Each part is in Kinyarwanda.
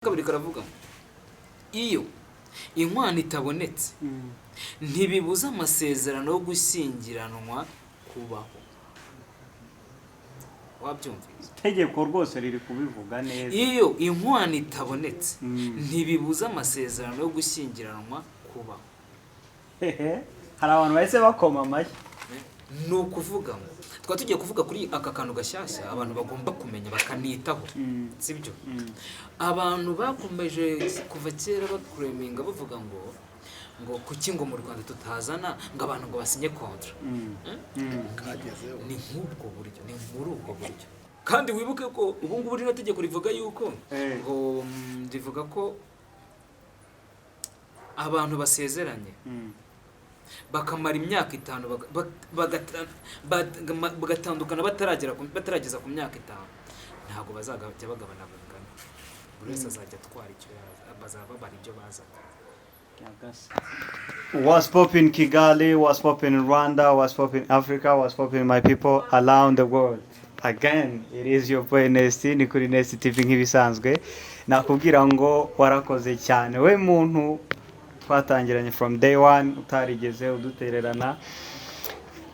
Kabiri karavuga ngo iyo inkwano itabonetse, ntibibuza amasezerano yo gushyingiranwa kubaho. Wabyumvise? Itegeko rwose riri kubivuga neza. Iyo inkwano itabonetse, ntibibuza amasezerano yo gushyingiranwa kubaho. Hehe, hari abantu bahise bakoma amashyi. Ni ukuvuga ngo twaba tugiye kuvuga kuri aka kantu gashyashya abantu bagomba kumenya bakanitaho, sibyo? Abantu bakomeje kuva kera bakureminga bavuga ngo kuki ngo mu Rwanda tutazana ngo abantu ngo basinye contrat. Kagezeho. Ni nk'ubwo buryo, ni muri ubwo buryo. Kandi wibuke ko ubu ngubu rino tegeko rivuga yuko ngo rivuga ko abantu basezeranye bakamara imyaka 5 bagatandukana batarageza ku myaka 5, ntabwo bazajya bagabana bungana. Buri wese azajya atwara icyo bazaba babara ibyo bazanye. What's poppin Kigali, what's poppin Rwanda, what's poppin Africa, what's poppin my people around the world. Again, it is your boy Nesty, ni kuri Nesty TV nk'ibisanzwe. Nakubwira ngo warakoze cyane we muntu twatangiranye from day one, utarigeze udutererana,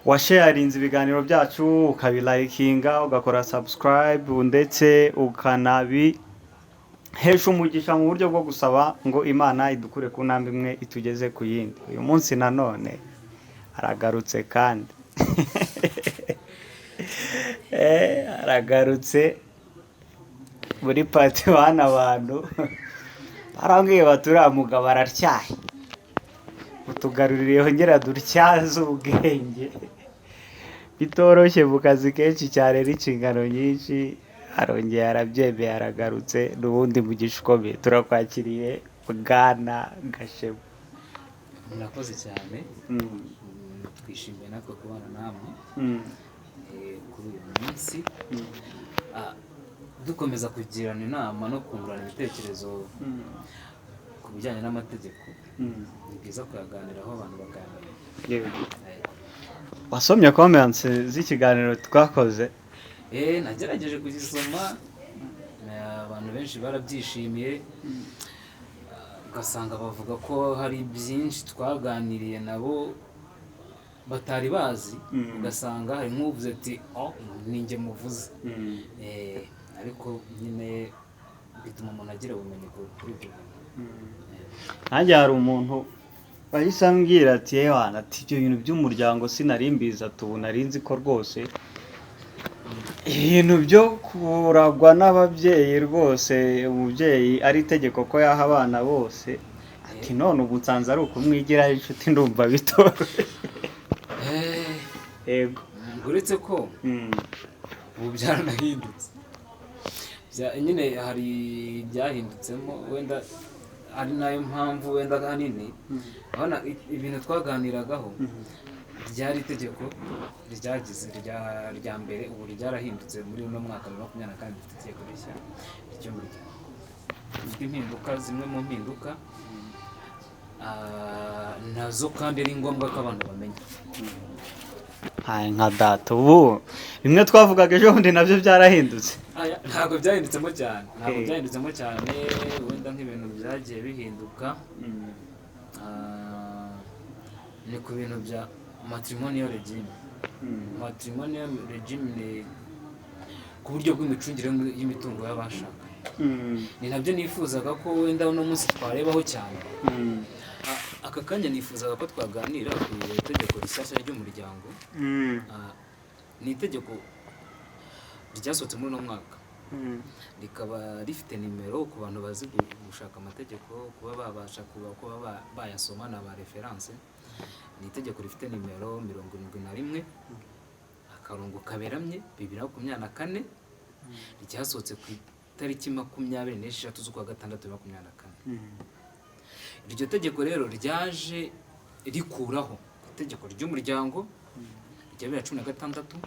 washarinze ibiganiro byacu, ukabilikinga, ugakora subscribe, ndetse ukanabi hesha umugisha mu buryo bwo gusaba ngo Imana idukure ku ntambwe imwe itugeze ku yindi. Uyu munsi nanone aragarutse kandi aragarutse muri part one. Abantu barambwiye bati: "Uriya mugabo aratyaye, utugarurire yongera dutyaze ubwenge." Bitoroshye mu kazi kenshi cyane n'inshingano nyinshi, arongeye arabyemeye, aragarutse n'ubundi mugisha ukomeye. Turakwakiriye, Bwana Gashema. Murakoze cyane. Twishimiye natwe kubana namwe kuri uyu munsi. Dukomeza kugirana inama no kungurana ibitekerezo ku bijyanye n'amategeko. Ni byiza kuyaganiraho, abantu bakayamenya. Wasomye comments z'ikiganiro twakoze? Nagerageje kuzisoma. Abantu benshi barabyishimiye. Ugasanga bavuga ko hari byinshi twaganiriye nabo batari bazi. Ugasanga hari nk'uvuze ati: "Oh, ni njye muvuze." Ariko nyine bituma umuntu agira ubumenyi kuri ibyo bintu. Nanjye hari umuntu wahise ambwira ati: "Yewana," ati, "ibyo bintu by'umuryango sinari mbizi," ati, "ubu nari nzi ko rwose ibintu byo kuragwa n'ababyeyi, rwose umubyeyi ari itegeko ko yaha abana bose," ati, "none ubu nsanze ari ukumwigiraho inshuti, ndumva bitoroshye." Yego. Uretse ko ubu byaranahindutse. Nyine hari ibyahindutsemo, wenda ari nayo mpamvu wenda ahanini urabona ibintu twaganiragaho ryari itegeko ryagize rya mbere. Ubu ryarahindutse muri uno mwaka wa 2024, dufite itegeko rishya ry'umuryango rifite impinduka, zimwe mu mpinduka nazo kandi ari ngombwa ko abantu bamenya. Ay, nka data, ubu bimwe twavugaga ejo bundi nabyo byarahindutse? Aya, ntabwo byahindutseho cyane, ntabwo byahindutseho cyane. Wenda nk'ibintu byagiye bihinduka ni ku bintu bya matrimonial regime. Matrimonial regime ni ku buryo bw'imicungire y'imitungo y'abashakanye. Ni nabyo nifuzaga ko wenda uno munsi twarebaho cyane. Aka kanya nifuzaga ko twaganira ku itegeko rishyashya ry'umuryango. Ni itegeko ryasohotse muri uno mwaka, rikaba rifite nimero ku bantu bazi gushaka amategeko, kuba babasha kuba bayasoma na ba référence. Ni itegeko rifite nimero 71/2024, ryasohotse ku itariki 26 z'ukwa gatandatu 2024. Iryo tegeko rero ryaje rikuraho itegeko ry'umuryango rya 2016,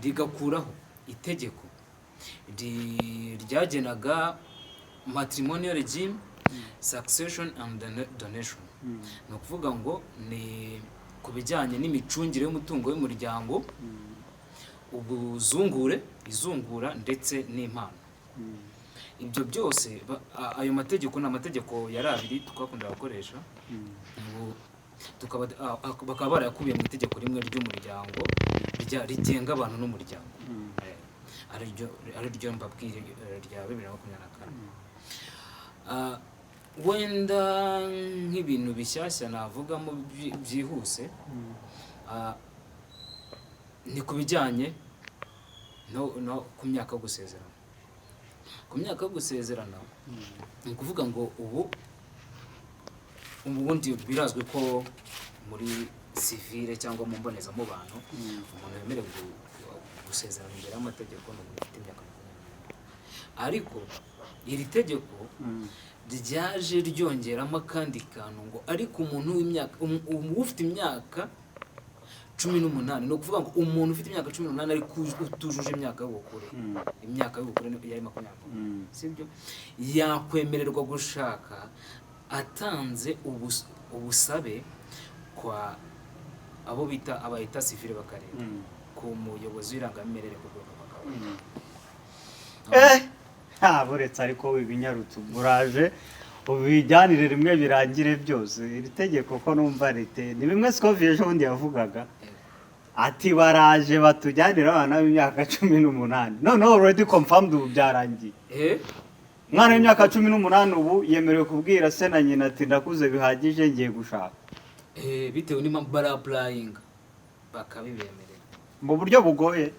rigakuraho itegeko ryagenaga matrimonial regime, succession and donation. Ni ukuvuga ngo ni ku bijyanye n'imicungire y'umutungo w'umuryango, ubuzungure, izungura ndetse n'impano. Ibyo byose ayo mategeko ni amategeko yari abiri twakundaga gukoresha, ubu tukaba bakaba barayakubiye mu itegeko rimwe ry'umuryango rigenga abantu n'umuryango, ariryo mbabwiye, rya 2024. Wenda nk'ibintu bishyashya navugamo byihuse, ni ku bijyanye no ku myaka yo gusezerana. Ku myaka yo gusezerana, ni ukuvuga ngo ubundi birazwi ko muri civil cyangwa mu mbonezamubano, umuntu wemerewe gusezerana imbere y'amategeko ni umuntu ufite imyaka 21. Ariko iri tegeko ryaje ryongeramo akandi kantu ngo ariko umuntu w'imyaka ufite imyaka 18, ni ukuvuga ngo umuntu ufite imyaka 18 ariko utujuje imyaka y'ubukure, imyaka y'ubukure yari 21, sibyo, yakwemererwa gushaka atanze ubusabe kwa abo bita aba état civil b'akarere, ku muyobozi w'irangamimerere ku rwego rw'akarere. Buretse ariko ibinyarutse uraje ubijyanire rimwe birangire byose. Iri tegeko ko numva rite ni bimwe Scovia ejo bundi yavugaga ati baraje batujyanire abana b'imyaka 18. Noneho already confirmed, ubu byarangiye. Umwana w'imyaka 18 ubu yemerewe kubwira se na nyina ati ndakuze bihagije, ngiye gushaka. Bitewe n'impamvu bara-applyinga bakabibemerera. Mu buryo bugoye?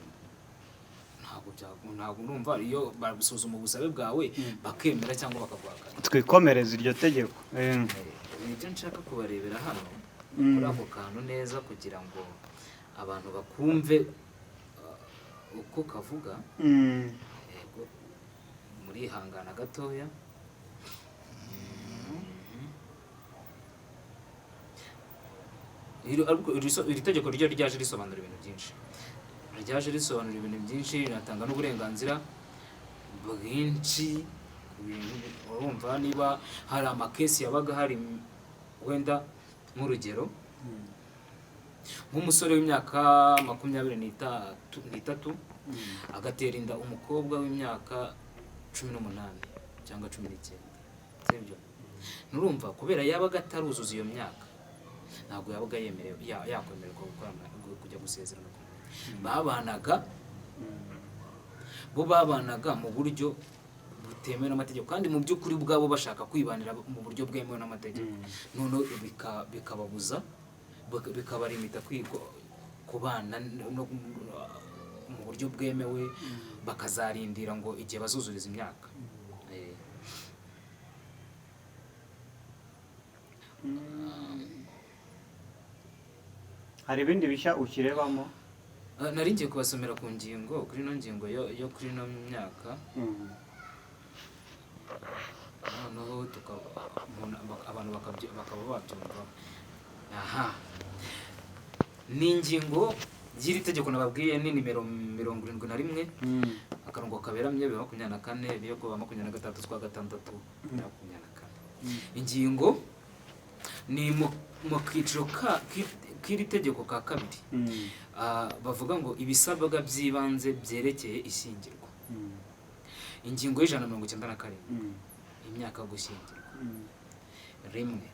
Ntabwo urumva, iyo barabusuzuma ubusabe bwawe bakemera cyangwa bakaguhakana. Twikomereze iryo tegeko. Nibyo nshaka kubarebera hano kuri ako kantu neza kugira ngo abantu bakumve uko kavuga. Yego, murihangana gatoya. Ariko iri tegeko ryo ryaje risobanura ibintu byinshi, ryaje risobanura ibintu byinshi, rinatanga n'uburenganzira bwinshi ku bintu. Urumva niba hari ama case yabaga hari, wenda nk'urugero nk'umusore w'imyaka 23 agatera inda umukobwa w'imyaka 18 cyangwa 19, sibyo? Nurumva kubera yabaga ataruzuza iyo myaka, ntabwo yabaga yemerewe yakwemererwa kujya gusezerana ku murenge. Babanaga, bo babanaga mu buryo butemewe n'amategeko, kandi mu by'ukuri ubwabo bashaka kwibanira mu buryo bwemewe n'amategeko. Noneho bikababuza, bikabarimita kubana mu buryo bwemewe, bakazarindira ngo igihe bazuzuriza imyaka. Hari ibindi bishya ukirebamo? Nari ngiye kubasomera ku ngingo, kuri ino ngingo yo kuri ino myaka, noneho abantu bakaba babyumva. Aha ni ingingo y'iri tegeko nababwiye, ni nimero 71 akarongo kaberamye 2024 yo kuwa 26 z'ukwa gatandatu 2024. Ingingo ni mu kiciro k'iri tegeko ka kabiri. Bavuga ngo ibisabwa by'ibanze byerekeye ishyingirwa. Ingingo y'197, imyaka yo gushyingirwa. Rimwe,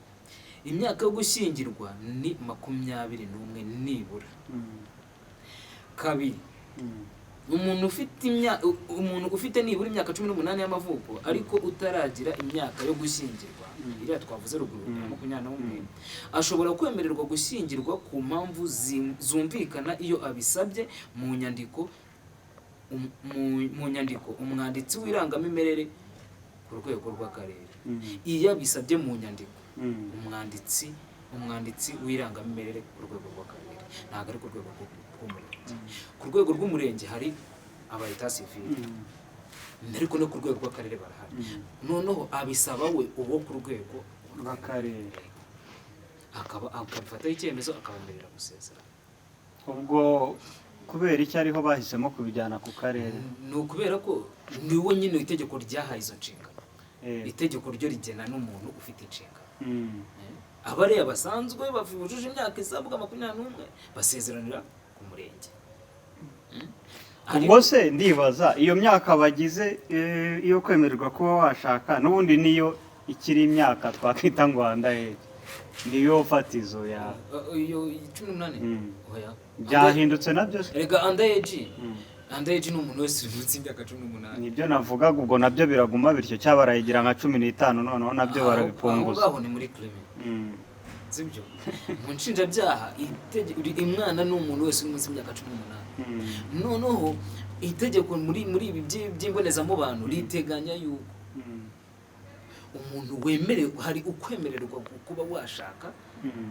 imyaka yo gushyingirwa ni 21 nibura. Kabiri, umuntu ufite nibura imyaka 18 y'amavuko ariko utaragira imyaka yo gushyingirwa, iriya twavuze ruguru ya 21, ashobora kwemererwa gushyingirwa ku mpamvu zumvikana iyo abisabye mu nyandiko umwanditsi w'irangamimerere ku rwego rw'akarere. Iyo abisabye mu nyandiko umwanditsi w'irangamimerere ku rwego rw'akarere, ntabwo ari ku rwego rw'umurenge. Ku rwego rw'umurenge hari aba état civil, ariko no ku rwego rw'akarere barahari. Noneho abisaba we uwo ku rwego rw'akarere, akaba akabifataho icyemezo, akabemerera gusezerana. Ubwo kubera icyo ariho bahisemo kubijyana ku karere? Ni ukubera ko niwo nyine itegeko ryahaye izo nshingano. Itegeko ryo rigena n'umuntu ufite inshingano. Abariya basanzwe bujuje imyaka isabwa 21 basezeranira ku murenge. Ubwo se ndibaza iyo myaka bagize iyo kwemererwa kuba washaka, n'ubundi niyo ikiri imyaka twakwita ngo underage, niyo fatizo ya Iyo 18? Oya. Byahindutse nabyo se? Erega underage ni umuntu wese uri munsi y'imyaka 18. Nibyo navugaga. Ubwo nabyo biraguma bityo, cyangwa barayigira nka 15, noneho nabyo barabipunguza? Aho ngaho ni muri criminal, sibyo? Mu nshinjabyaha umwana ni umuntu wese uri munsi y'imyaka 18. Noneho itegeko muri ibi by'imbonezamubano riteganya yuko umuntu wemerewe, hari ukwemererwa kuba washaka,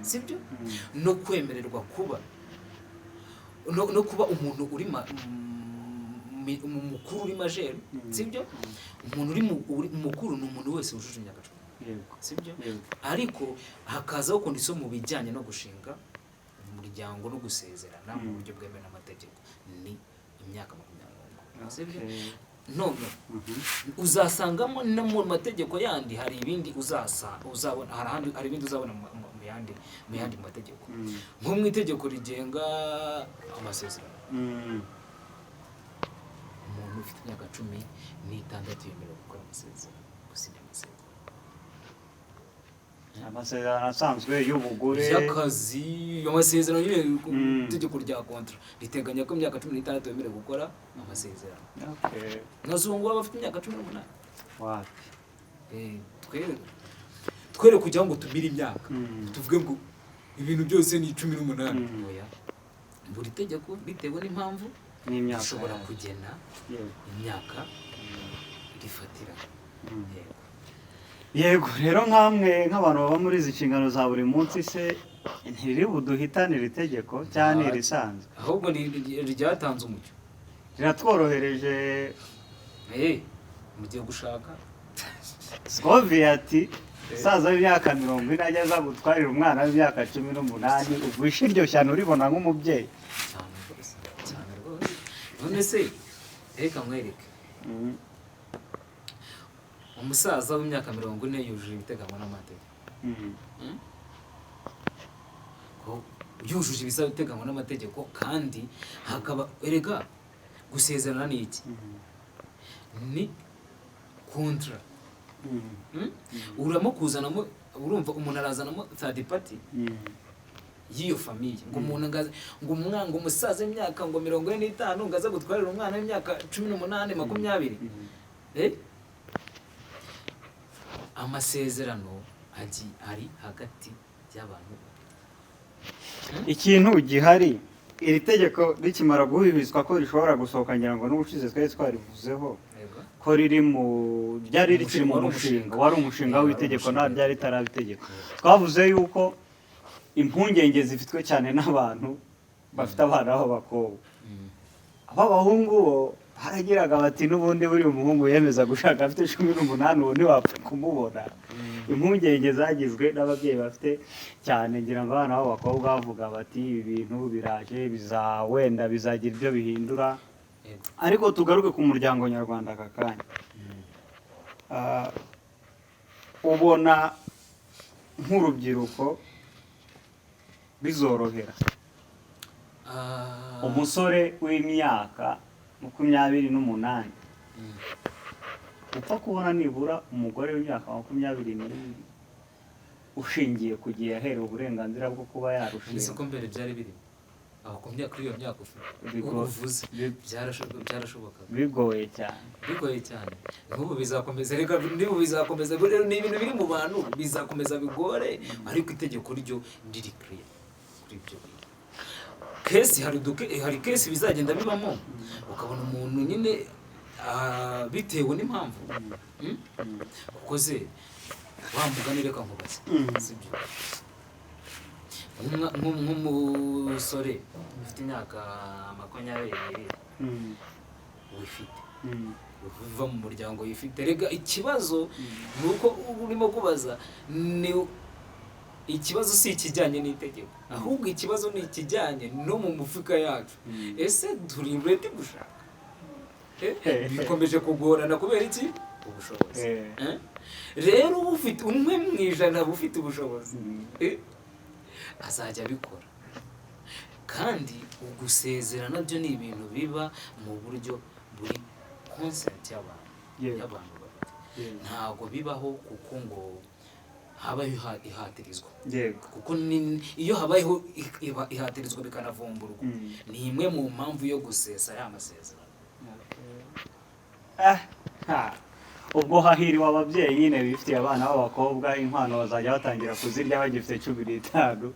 sibyo, no kwemererwa kuba no kuba umuntu uri mukuru, uri majeur, sibyo? Umuntu uri mukuru ni umuntu wese wujuje imyaka 10, sibyo? Yego. Ariko hakazaho condition mu bijyanye no gushinga umuryango no gusezerana mu buryo bwemewe n'amategeko, ni imyaka 21, sibyo? None uzasangamo no mu mategeko yandi hari ibindi uzabona, hari ahandi, hari ibindi uzabona mu yandi mategeko, nko mu itegeko rigenga amasezerano, umuntu ufite imyaka 16 yemerewe gukora amasezerano, gusinya amasezerano. Amasezerano asanzwe y'ubugure? Y'akazi, amasezerano nyine. Itegeko rya contrat riteganya ko imyaka 16 wemerewe gukora amasezerano. Nazungu baba bafite imyaka 18. Wapi. Twere kugira ngo tumire imyaka, tuvuge ngo ibintu byose ni 18. Oya, buri tegeko bitewe n'impamvu n'imyaka rishobora yayo. kugena imyaka rifatira. Yego. Yego, rero nkamwe nk'abantu baba muri izi nshingano za buri munsi se, ntiriri buduhitanire itegeko cyangwa ni irisanzwe? Ahubwo ryatanze umucyo. Riratworohereje. Mugiye gushaka. Scovia ati umusaza w'imyaka 40 ajya aza gutwarira umwana w'imyaka 18, ugwishe iryo shyano uribona nk'umubyeyi? Cyane rwose, cyane rwose. None se reka nkwereke, umusaza w'imyaka 40 yujuje ibiteganywa n'amategeko. Ko yujuje ibisaba ibiteganywa n'amategeko, kandi hakaba, erega gusezerana ni iki? Ni contrat. Uramo kuzanamo, urumva umuntu arazanamo third party y'iyo famille, ngo umuntu ngo umwana, ngo umusaza w'imyaka ngo 45 ngo aze gutwarira umwana w'imyaka 18, 20. Amasezerano ari hagati y'abantu babiri. Ikintu gihari, iri tegeko rikimara guhwihwiswa ko rishobora gusohoka, ngira ngo n'ubushize twari twarivuzeho, ko riri mu ryari rikiri mu Wari mushinga, umushinga. Wari umushinga Wari w'itegeko, nta umushinga. ryari ritaraba itegeko. Twavuze yuko impungenge zifitwe cyane n'abantu bafite abana b'abakobwa. Ab'abahungu bo baragiraga bati n'ubundi buri umuhungu yemeza gushaka afite 18, ubu ntiwapfa kumubona. Impungenge zagizwe n'ababyeyi bafite cyane, ngira ngo abana b'abakobwa, bavuga bati ibi bintu biraje biza, wenda bizagira ibyo bihindura. Ariko tugaruke ku muryango nyarwanda aka kanya. Ubona nk'urubyiruko bizorohera umusore w'imyaka 28 upfa kubona nibura umugore w'imyaka 22, ushingiye ku gihe yaherewe uburenganzira bwo kuba Ese yarushinga? ko mbere byari biri aho ku myaka, kuri iyo myaka ufite uvuze, byarashobokaga? Bigoye cyane. Bigoye cyane. N'ubu bizakomeza, reka n'ubu bizakomeza. Rero ni ibintu biri mu bantu, bizakomeza bigore, ariko itegeko ryo riri clear kuri ibyo bintu. Case hari case bizagenda bibamo, ukabona umuntu nyine bitewe n'impamvu. Kuko se wa mugani, reka nkubaze, sibyo? Nk'umusore ufite imyaka 22 wifite, uva mu muryango wifite, rega ikibazo ni uko uba urimo kubaza, ni ikibazo si ikijyanye n'itegeko, ahubwo ikibazo ni ikijyanye no mu mufuka yacu. Ese turi ready gushaka? Bikomeje kugorana kubera iki? Ubushobozi. Rero uba ufite 1 mu 100 aba ufite ubushobozi, azajya abikora. Kandi ugusezerana byo ni ibintu biba mu buryo buri consent y'abantu, y'abantu babiri. Ntabwo bibaho kuko ngo habaho ihatirizwa, kuko iyo habayeho ihatirizwa bikanavumburwa, ni imwe mu mpamvu yo gusesa ya masezerano. Eh, ha. Ubwo hahiriwe ababyeyi nyine bifitiye abana b'abakobwa. Inkwano bazajya batangira kuzirya bagifite 15,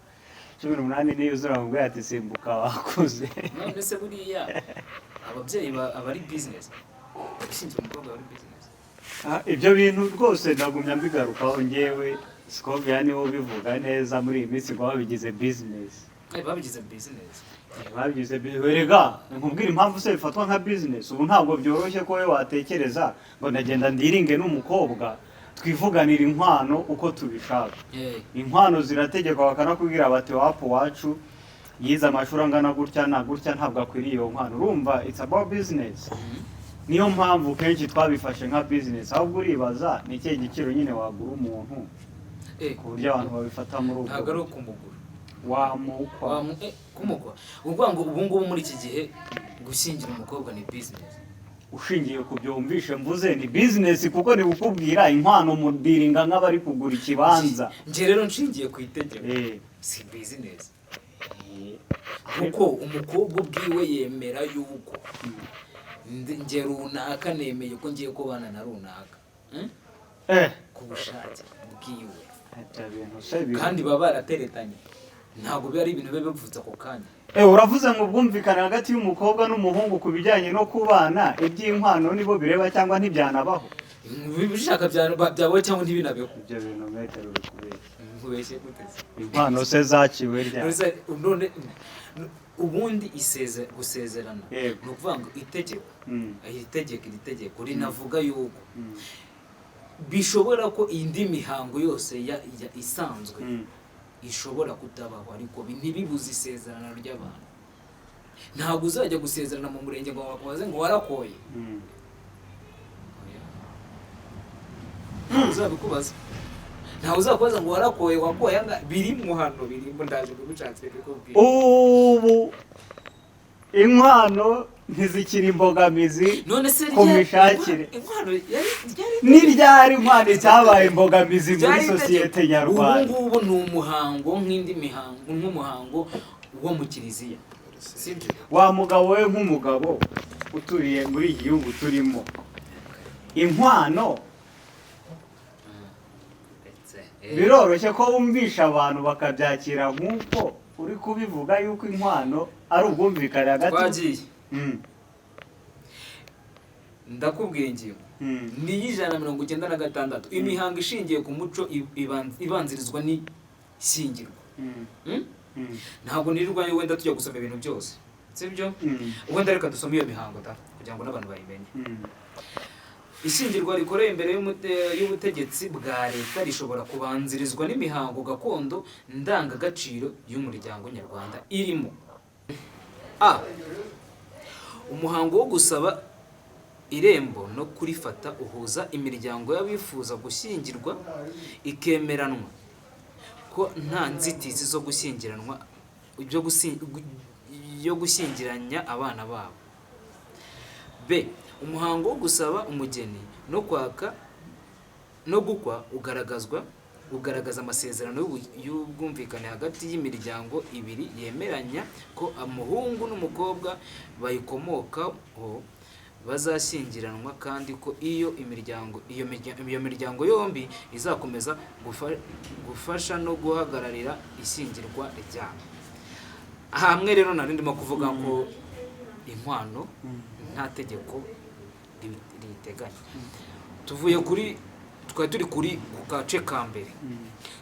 18, niyo uzura mubwira ati: "Simbuka, wakuze." None se buriya ababyeyi aba ari business? Gushyingira umukobwa aba ari business? Ah, ibyo bintu rwose ndagumya mbigarukaho ngewe. Scovia niwe ubivuga neza muri iyi minsi ngo babigize business. Babigize business. Babigize erega nkubwira impamvu se bifatwa nka business. Ubu ntabwo byoroshye ko wowe watekereza ngo ndagenda ndiringe n'umukobwa, twivuganira inkwano uko tubishaka. Inkwano zirategekwa, bakanakubwira bati: "Wapu, wacu yize amashuri angana gutya na gutya, ntabwo akwiriye iyo nkwano." Urumva, it's about business. Niyo mpamvu kenshi twabifashe nka business. Ahubwo uribaza ni ikihe giciro nyine wagura umuntu ku buryo abantu babifata muri ubwo Ntabwo ari buryo. ukumugura. Wamukwa. Kumukwa. Ukuvuga ngo ubu ngubu muri iki gihe gushyingira umukobwa ni business. Ushingiye ku byo wumvishe mvuze, ni business, kuko ni kukubwira inkwano mudiringa nk'abari kugura ikibanza. Njye rero nshingiye ku itegeko, si business, kuko umukobwa ubwiwe yemera yuko njye runaka nemeye ko ngiye kubana na runaka. Ku bushake bwiwe. Ibyo bintu se Kandi baba barateretanye, ntabwo biba ari ibintu biba bivutse ako kanya. Uravuze ngo ubwumvikane hagati y'umukobwa n'umuhungu ku bijyanye no kubana, iby'inkwano nibo bireba cyangwa ntibyanabaho? Bishaka byabaho cyangwa ntibinabeho. Ibyo bintu, metero, uri kubeshya. Nkubeshye gute se? Inkwano se zaciwe ryari? None ubundi gusezerana, ni ukuvuga ngo itegeko, iri tegeko rinavuga yuko bishobora ko indi mihango yose isanzwe ishobora kutabaho, ariko ntibibuze isezerano ry'abantu. Ntabwo uzajya gusezerana mu murenge ngo bakubaze ngo warakoye. Oya. Ntabwo uzabikubaza, ntabwo uzakubaza ngo warakoye, wakoye anga birimo hano, birimo, ndaje kubishatse bikubwira. Ubu inkwano ntizikiri imbogamizi None se ku mishakire. Inkwano ryari Ni ryari inkwano itabaye imbogamizi muri ryari sosiyete itegeko. nyarwanda? Ubu ngubu ni umuhango nk'indi mihango, nk'umuhango wo mu kiliziya, sibyo? Wa mugabo we, nk'umugabo uturiye muri iki gihugu turimo, inkwano Ndetse, biroroshye ko wumvisha abantu bakabyakira nk'uko uri kubivuga yuko inkwano ari ubwumvikane hagati? Twagiye. Ndakubwira ingingo ni iy'196, imihango ishingiye ku muco ibanzirizwa n'ishyingirwa. Ntabwo nirirwa wenda tujya gusoma ibintu byose, sibyo? Wenda reka dusome iyo mihango da kugira ngo n'abantu bayimenye. Ishyingirwa rikorewe imbere y'ubutegetsi bwa leta rishobora kubanzirizwa n'imihango gakondo ndangagaciro y'umuryango nyarwanda irimo: a umuhango wo gusaba irembo no kurifata uhuza imiryango y'abifuza gushyingirwa, ikemeranwa ko nta nzitizi zo gushyingiranwa yo gushyingiranya abana babo; b umuhango wo gusaba umugeni no kwaka no gukwa ugaragaza amasezerano y'ubwumvikane hagati y'imiryango ibiri yemeranya ko umuhungu n'umukobwa bayikomokaho bazashyingiranwa, kandi ko iyo miryango yombi izakomeza gufasha no guhagararira ishyingirwa ryabo. Hamwe rero nari ndimo kuvuga ko inkwano nta tegeko riyiteganya. Tuvuye kuri, twari turi kuri ku gace ka mbere,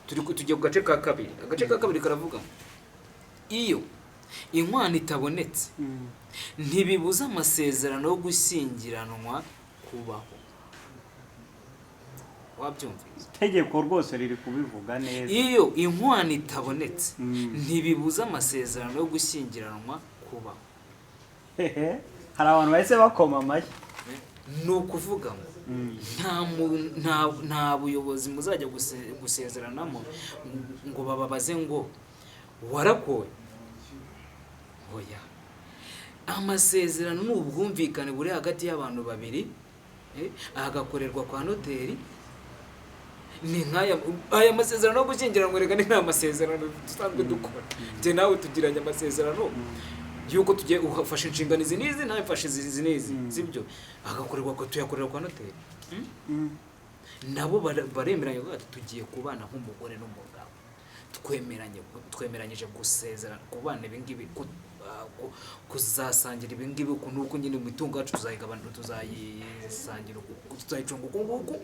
tugiye ku gace ka kabiri. Agace ka kabiri karavuga ngo iyo inkwano itabonetse, ntibibuza amasezerano yo gushyingiranwa kubaho. Wabyumvise? Itegeko rwose riri kubivuga neza. Iyo inkwano itabonetse, ntibibuza amasezerano yo gushyingiranwa kubaho. Hehe, hari abantu bahise bakoma amashyi. Ni ukuvuga ngo nta buyobozi muzajya gusezeranamo ngo bababaze ngo warakoye. Oya, amasezerano ni ubwumvikane buri hagati y'abantu babiri, agakorerwa kwa noteri. Ni nk'aya aya masezerano yo gushyingiranwa. Reka, ni nta masezerano dusanzwe dukora, njye nawe tugiranye amasezerano y'uko tugiye, ufashe inshingano izi n'izi, nawe mfashe izi n'izi, sibyo? Agakorerwa tuyakorera kwa noteri. Nabo baremeranya bavuga bati: "Tugiye kubana nk'umugore n'umugabo, twemeranyije gusezerana kubana ibingibi, kuzasangira ibingibi uku n'uku nyine, imitungo yacu tuzayigabana, tuzayisangira uku, tuzayicunga uku nguku",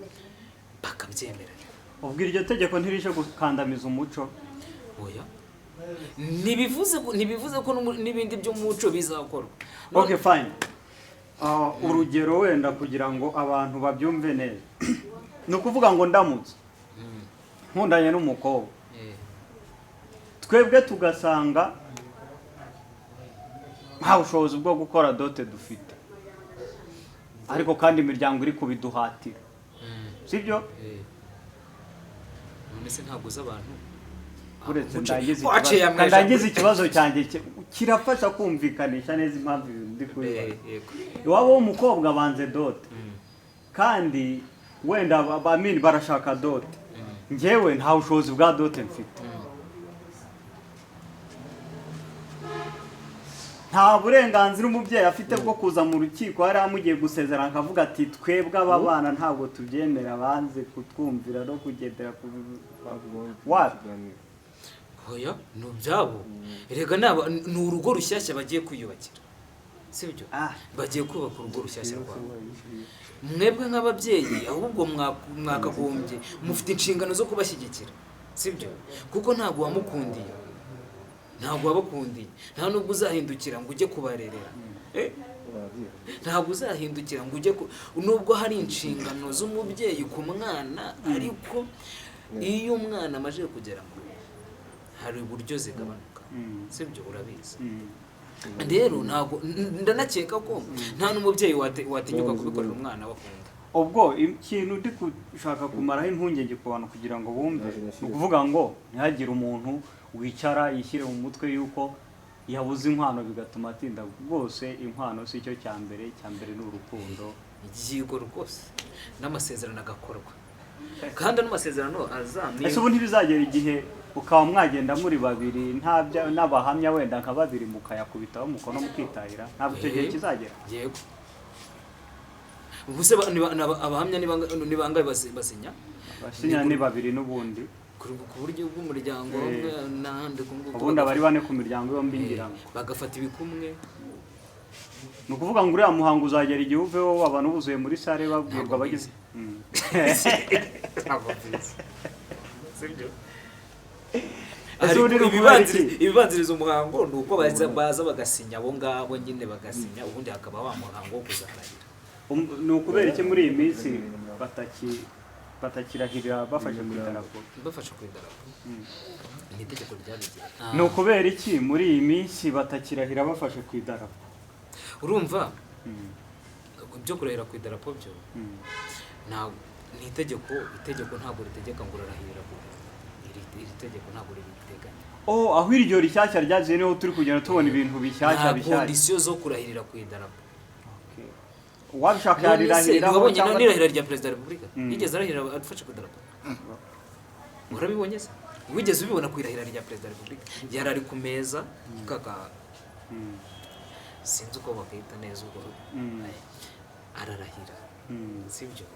bakabyemeranya. Ubwo iryo tegeko ntirije gukandamiza umuco? Oya, ntibivuze ko n'ibindi by'umuco bizakorwa. Okay, fine. Urugero wenda kugira ngo abantu babyumve neza, ni ukuvuga ngo ndamutse nkundanye n'umukobwa, twebwe tugasanga nta bushobozi bwo gukora dot dufite, ariko kandi imiryango iri kubiduhatira, sibyo? None se ntabwo uzi abantu? Uretse Waciye amajambo. Ndangize ikibazo cyanjye, kirafasha kumvikanisha neza impamvu ibintu ndi kubibaza. Yego. Iwabo w'umukobwa banze dot, kandi wenda bamini barashaka dot, njyewe nta bushobozi bwa dot mfite. Nta burenganzira umubyeyi afite bwo kuza mu rukiko hariya mugiye gusezerana akavuga ati: "Twebwe aba bana ntabwo tubyemera, banze kutwumvira no kugendera ku wapi"? Oya, ni ibyabo erega, ni urugo rushyashya bagiye kwiyubakira, sibyo? Ah. Bagiye kubaka urugo rushyashya rwabo. Mwebwe nk'ababyeyi ahubwo mwakagombye, mufite inshingano zo kubashyigikira, sibyo? Kuko ntabwo wamukundiye, ntabwo wabakundiye, nta nubwo uzahindukira ngo ujye kubarerera. Ntabwo uzahindukira ngo ujye ku, nubwo hari inshingano z'umubyeyi ku mwana, ariko iyo umwana amaze kugera mu rugo hari uburyo zigabanuka, sibyo? Urabizi. Rero ntabwo ndanakeka ko nta n'umubyeyi watinyuka kubikorera umwana we akunda. Ubwo ikintu ndi gushaka kumaraho impungenge ku bantu kugira ngo bumve, ni ukuvuga ngo ntihagire umuntu wicara yishyire mu mutwe yuko yabuze inkwano bigatuma atinda. Rwose inkwano si cyo cya mbere, icya mbere ni urukundo. Yego rwose, n'amasezerano agakorwa, kandi ano masezerano azamye. Ese ubu ntibizagera igihe ukaba mwagenda muri babiri, nta n'abahamya, wenda nka babiri, mukayakubitaho umukono mukitahira? Ntabwo icyo gihe kizagera? Yego. Ubuse abahamya ni bangahe basinya? Abasinya ni babiri n'ubundi. Ku buryo bw'umuryango umwe n'ahandi ku nguku. Ubundi abari bane ku miryango yombi, ngira ngo. Bagafata ibikumwe. Ni ukuvuga ngo uriya muhango uzagera igihe uveho abantu buzuye muri salle babwirwa Ntabwo bagize. Ntabwo mbizi, sibyo? Ese Ariko ubundi ni ukubera iki? ibibanziriza umuhango ni uko baza bagasinya, abo ngabo nyine bagasinya, ubundi hakaba wa muhango wo kuzarahira. Ni ukubera iki muri iyi minsi batakirahirira bafashe ku idarapo? Bafashe ku idarapo, ni itegeko ryabigira. Ni ukubera iki muri iyi minsi batakirahira bafashe ku idarapo? Urumva, ibyo kurahira ku idarapo byo ntabwo ni itegeko. Itegeko ntabwo ritegeka ngo urarahirira ku iri tegeko ntabwo ribiteganya. Oh, aho iryo rishyashya ryaziye niho turi kugenda tubona ibintu bishyashya Nta bishyashya. condition zo kurahirira ku idarapo. Okay. Uwabishaka None se yarirahiriraho ntiwabonye cyangwa n'irahira rya perezida wa repubulika? Yigeze arahirira adufashe ku idarapo? Urabibonye se? Wigeze ubibona ku irahira rya perezida wa repubulika? Yari ari ku meza kaka, sinzi uko bakahita neza ubwo, ararahira, sibyo?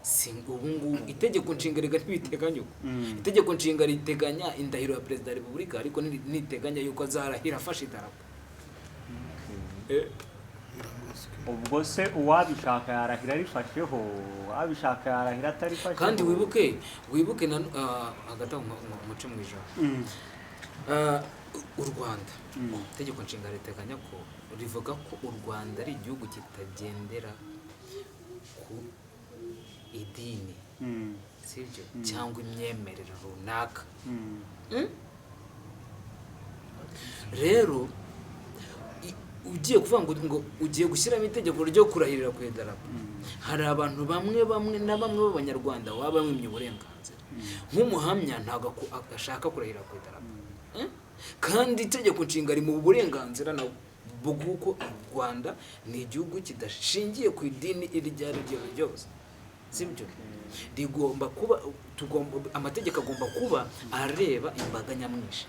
Si ubu ngubu itegeko nshinga rega ntibiteganya uko. Itegeko nshinga riteganya indahiro ya perezida wa repubulika, ariko ntiteganya yuko azarahira afashe idarapo. Ubwo se uwabishaka yarahira arifasheho, uwabishaka yarahira atarifasheho? Kandi wibuke na hagati aho muce mu ijambo. U Rwanda, itegeko nshinga riteganya ko, rivuga ko u Rwanda ari igihugu kitagendera ku idini, sibyo, cyangwa imyemerere runaka. Rero ugiye kuvuga ngo ugiye gushyiramo itegeko ryo kurahirira ku idarapo, hari abantu bamwe bamwe na bamwe b'abanyarwanda baba bamwimye uburenganzira. Nk'umuhamya ntabwo ashaka kurahira ku idarapo. Kandi itegeko nshinga riri mu burenganzira na bw'uko u Rwanda ni igihugu kidashingiye ku idini iryo ari ryo ryose, sibyo? Rigomba kuba, tugomba, amategeko agomba kuba areba imbaga nyamwinshi.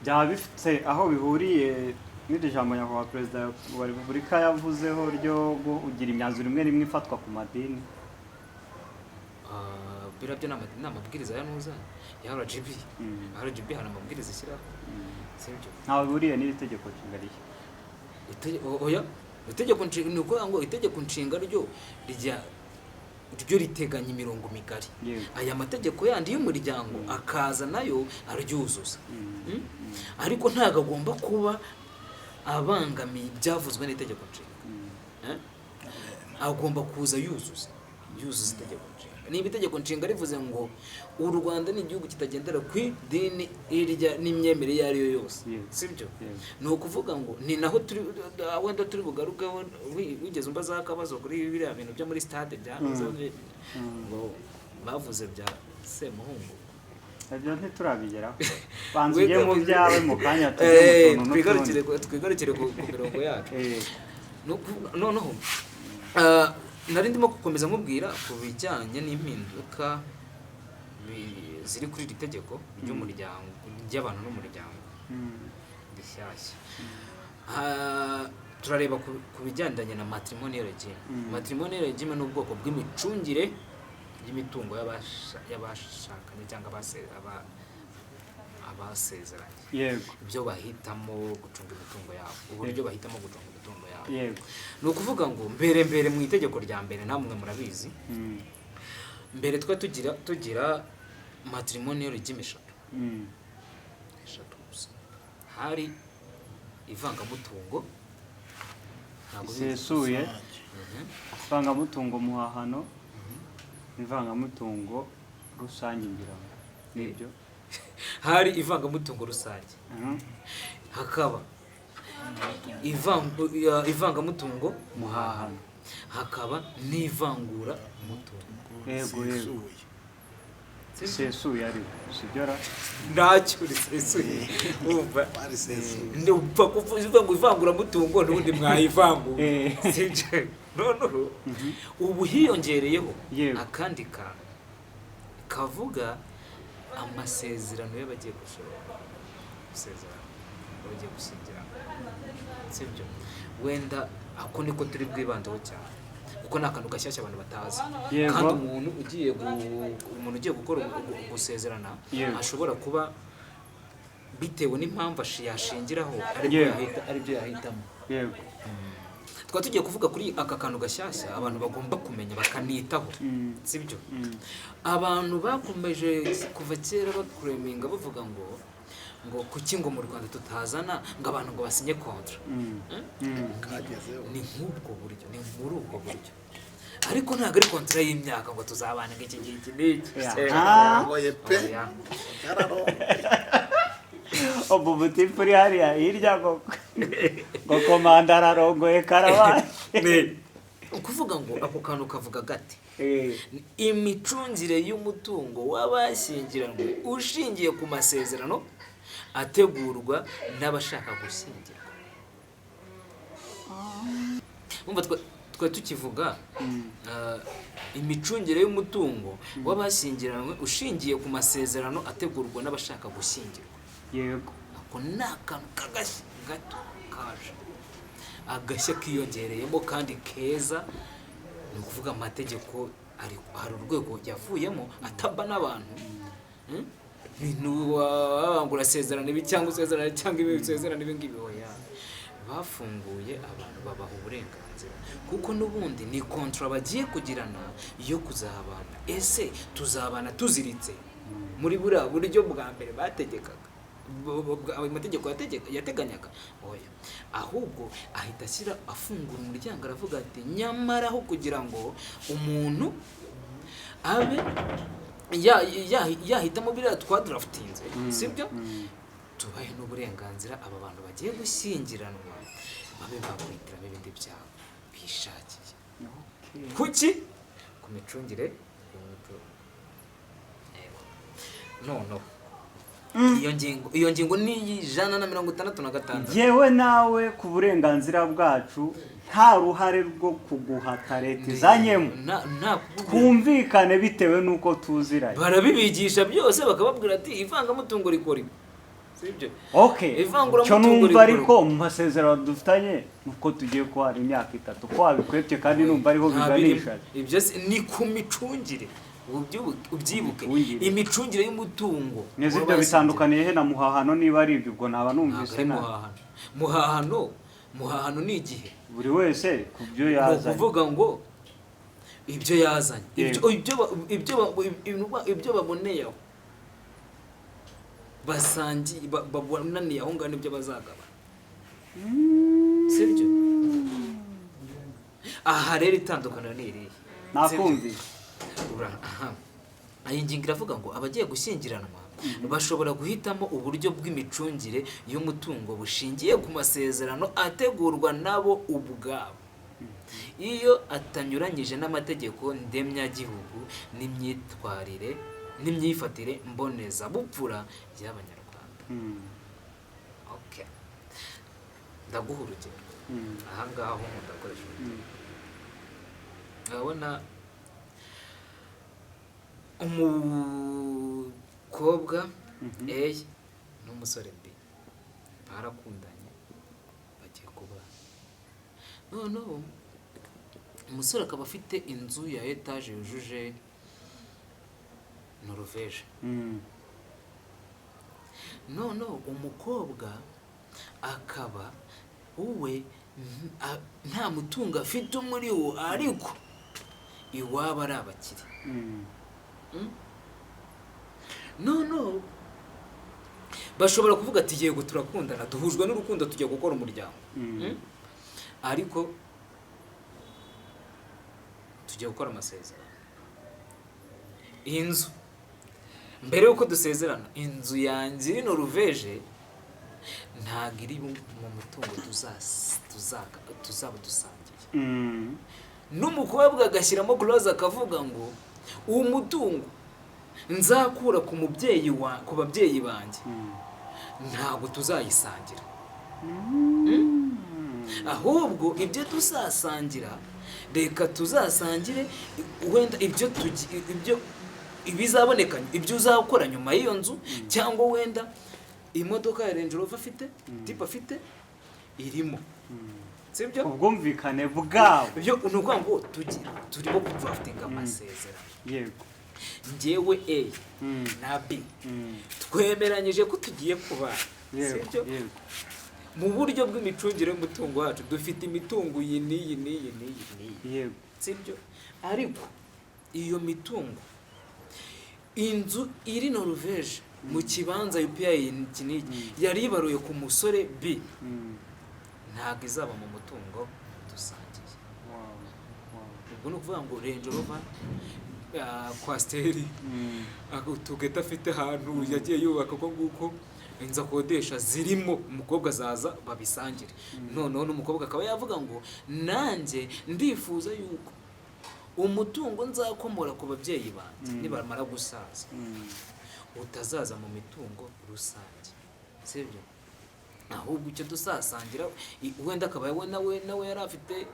Byaba bifite aho bihuriye n'iri jambo nyakubahwa Perezida wa Repubulika yavuzeho ryo kugira imyanzuro imwe n'imwe ifatwa ku madini? Ah, biriya byo ni amabwiriza ya nuza ya RGB. RGB hari amabwiriza ishyiraho, sibyo? Ntawe bihuriye n'iri tegeko nshinga rishya? Oya, itegeko nshinga, ni ukuvuga ngo itegeko nshinga ryo ryo riteganya imirongo migari. Aya mategeko yandi y'umuryango akaza nayo aryuzuza. Ariko ntabwo agomba kuba abangamiye ibyavuzwe n'itegeko nshinga. Eh? Agomba kuza yuzuza itegeko nshinga. Niba itegeko nshinga rivuze ngo u Rwanda ni igihugu kitagendera ku idini irya n'imyemerere iyo ari yo yose, sibyo? Yego. Ni ukuvuga ngo ni naho turi, wenda turi bugarukeho. Wigeze umbazaho akabazo kuri biriya bintu byo muri stade bya ngo bavuze bya Semuhungu. Ibyo ntiturabigeraho, banza ujye mu byawe, mu kanya tujye mu tuntu Twigarukire n'utundi. Twigarukire ku mirongo yacu. Ni ukuvuga noneho, nari ndimo gukomeza nkubwira ku bijyanye n'impinduka ziri kuri iri tegeko ry'umuryango, ry'abantu n'umuryango rishyashya. Ah, turareba ku bigendanye na matrimonial regime. Matrimonial regime ni ubwoko bw'imicungire y'imitungo y'abashakanye cyangwa abasezeranye, ibyo bahitamo gucunga imitungo yabo, uburyo bahitamo gucunga imitungo yabo. Ni ukuvuga ngo mbere mu itegeko rya mbere, namwe murabizi, mbere twa tugira matrimonial regime eshatu, eshatu gusa. Hari ivangamutungo, ntabwo ubizi? Isesuye, ivangamutungo muhahano, ivangamutungo rusange, ngira ngo nibyo. Hari ivangamutungo rusange, hakaba ivangamutungo muhahano, hakaba n'ivangura mutungo. Yego. Isesuye ariko sibyo ra? Ntacyo risesuye, wumva? Barisesuye. Ndumva kuvuga ngo ivanguramutungo n'ubundi mwayivangura, sibyo? Noneho ubu hiyongereyeho akandi kantu kavuga amasezerano y'abagiye gusezerana, abagiye gushyingiranwa, sibyo? Wenda ako niko turi bwibandeho cyane, kuko ni akantu gashyashya abantu batazi. Kandi umuntu ugiye gukora gusezerana ashobora kuba, bitewe n'impamvu yashingiraho, aribyo aribyo yahitamo. Twaba tugiye kuvuga kuri aka kantu gashyashya abantu bagomba kumenya bakanitaho, sibyo? Abantu bakomeje kuva kera bakureminga bavuga ngo kuki ngo mu Rwanda tutazana ngo abantu ngo basinye contrat. Kagezeho. Ni nk'ubwo buryo, ni muri ubwo buryo, ariko ntabwo ari contrat y'imyaka ngo tuzabana ngo iki ngiki n'iki. Yararongoye pe. Oya. Yararongoye. Ubu butipe uri hariya hirya ngo komanda ararongoye, karabaye. Ni ukuvuga ngo ako kantu kavuga gate? Imicungire y'umutungo w'abashyingiranywe ushingiye ku masezerano ategurwa n'abashaka gushyingirwa. Umva, twari tukivuga imicungire y'umutungo w'abashyingiranywe ushingiye ku masezerano ategurwa n'abashaka gushyingirwa. Ako ni akantu k'agashya gato kaje, agashya kiyongereyemo kandi keza. Ni ukuvuga amategeko hari urwego yavuyemo ataba n'abantu. Ibintu ngo urasezerana ibi cyangwa usezerana cyangwa ibi, usezerana ibi ngibi, oya. Bafunguye abantu, babaha uburenganzira, kuko n'ubundi ni contrat bagiye kugirana yo kuzabana. Ese tuzabana tuziritse muri buriya buryo bwa mbere bategekaga, ayo mategeko yateganyaga? Oya, ahubwo ahita ashyira, afungura umuryango, aravuga ati nyamara aho kugira ngo umuntu abe yahitamo biriya twadarafutinze, sibyo, tubahe n'uburenganzira aba bantu bagiye gushyingiranwa babe bakwihitiramo ibindi byabo bishakiye. Kuki? Ku micungire y'umutungo. Yego. Noneho Iyo ngingo ni 166. Yewe, nawe ku burenganzira bwacu nta ruhare rwo kuguhata leta izanyemo. Nta kukubwira. Twumvikane bitewe n'uko tuziranye. Barabibigisha byose, bakababwira ati ivangamutungo rikora ibi, sibyo? Okay, Ivanguramutungo icyo numva rikorwa. ariko mu masezerano dufitanye nuko tugiye kuhara imyaka 3 ko wabikwebye, kandi numva ariho Nta birimo. biganisha. Ibyo ni ku micungire. Ubyibuke. Imicungire. Imicungire y'umutungo Neza, ibyo w'abashyingiranwe. bitandukaniye he na muhahano? Niba ari ibyo, ubwo naba Ntabwo numvise ari nabi. muhahano. Muhahano ni igihe Buri wese ku byo ni yazanye. ukuvuga ngo ibyo yazanye, ibyo baboneyeho basangiye, babonaniye aho ngaho, nibyo bazagabana, sibyo? Aha rero itandukaniro ni irihe? Nakumvise. Aha. Iyi ngingo iravuga ngo abagiye gushyingiranwa bashobora guhitamo uburyo bw'imicungire y'umutungo bushingiye ku masezerano ategurwa nabo ubwabo, iyo atanyuranyije n'amategeko ndemyagihugu n'imyitwarire n'imyifatire mbonezabupfura y'Abanyarwanda. Okay. Ndaguha urugero. Aha ngaha ho nkunda gukoresha urugero. Urabona umukobwa A n'umusore B barakundanye, bagiye kubana. Noneho umusore akaba afite inzu ya etaje yujuje Noruveje. Noneho umukobwa akaba we nta mutungo afite muri wo, ariko iwabo ari abakire. Noneho bashobora kuvuga ati: "Yego, turakundana, duhujwe n'urukundo, tugiye gukora umuryango. Ariko tugiye gukora amasezerano. Inzu, mbere y'uko dusezerana, inzu yanjye iri Noruveje ntabwo iri mu mutungo tuzaba dusangiye." N'umukobwa agashyiramo clause, akavuga ngo uwo mutungo nzakura ku mubyeyi wa ku babyeyi banjye ntabwo tuzayisangira. Ahubwo ibyo tuzasangira, reka tuzasangire wenda ibyo ibizaboneka, ibyo uzakora nyuma y'iyo nzu, cyangwa wenda imodoka ya Range Rover afite, type afite irimo, sibyo? Ubwumvikane bwabo. Ibyo ni ukuvuga ngo turimo kudraftinga amasezerano. Njyewe A na B twemeranyije ko tugiye kubana, sibyo? Yego. Mu buryo bw'imicungire y'umutungo wacu dufite imitungo iyi n'iyi n'iyi n'iyi n'iyi, sibyo? Ariko iyo mitungo, inzu iri Noruveje mu kibanza UPI iki n'iki yari ibaruye ku musore B, ntabwo izaba mu mutungo dusangiye. Ubwo ni ukuvuga ngo Range Rover, Coaster, utugeta afite ahantu yagiye yubaka uko nguko, inzu akodesha zirimo, umukobwa azaza babisangire. Noneho n'umukobwa akaba yavuga ngo nanjye ndifuza yuko umutungo nzakomora ku babyeyi banjye nibamara gusaza utazaza mu mitungo rusange, sibyo? Ahubwo icyo tuzasangira, wenda akaba we nawe yari afite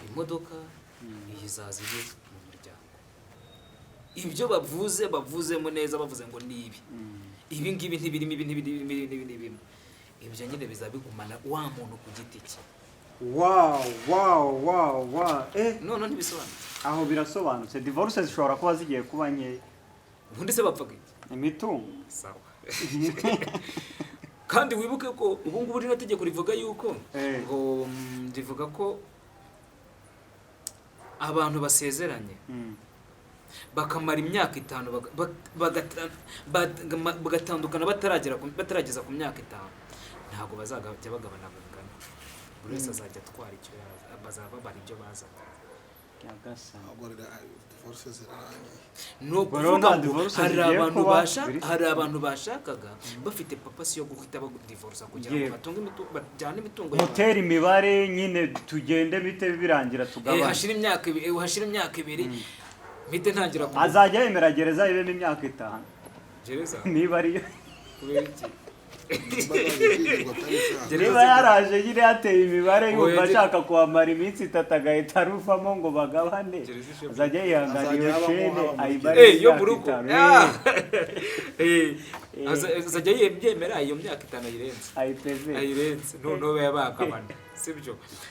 imodoka, iyi izaza iri mu muryango. Ibyo bavuze bavuzemo neza, bavuze ngo ni ibi, ibi ngibi ntibirimo, ibi ntibirimo, ibi n'ibi ntibirimo, ibyo nyine bizaba bigumana wa muntu ku giti cye. Wow. None ntibisobanutse? Aho birasobanutse. Divorce zishobora kuba zigiye kuba nkeya. Ubundi se bapfaga iki? Imitungo. Sawa. Kandi wibuke ko ubu ngubu rino tegeko rivuga yuko ngo rivuga ko abantu basezeranye bakamara imyaka 5 bagatandukana batarageza ku myaka 5, ntabwo bazajya bagabana bingana. Buri wese azajya atwara icyo yaza, bazaba babara ibyo bazanye. Nyagasani. Ntabwo divorce zirarangiye. Ni Ubwo rero ukuvuga nta ngo divorce hari zigiye abantu kuba hari abantu bashakaga bafite purpose yo guhita badivorsa kugira ngo bajyane imitungo yabo. Mutere imibare nyine, tugende bite birangira tugabane. Hashira imyaka 2 mpite ntangira Azajya yemera gereza ibemo imyaka 5. Gereza. Niba ariyo. Kubera iki? Nimba araje kwigirwa atabishaka. Gereza Niba yaraje nyine yateye imibare, yumva Oya, ashaka kuhamara iminsi 3, agahita aruvamo ngo bagabane, Gereza ishe- azajya yihangana iyo Azajya habamo shene haba muri ayimare Yo imyaka mu rugo. 5. Ah! Azajya yemera iyo myaka 5 ayirenze. Ayipeve. Ayirenze, noneho baba bagabana, sibyo?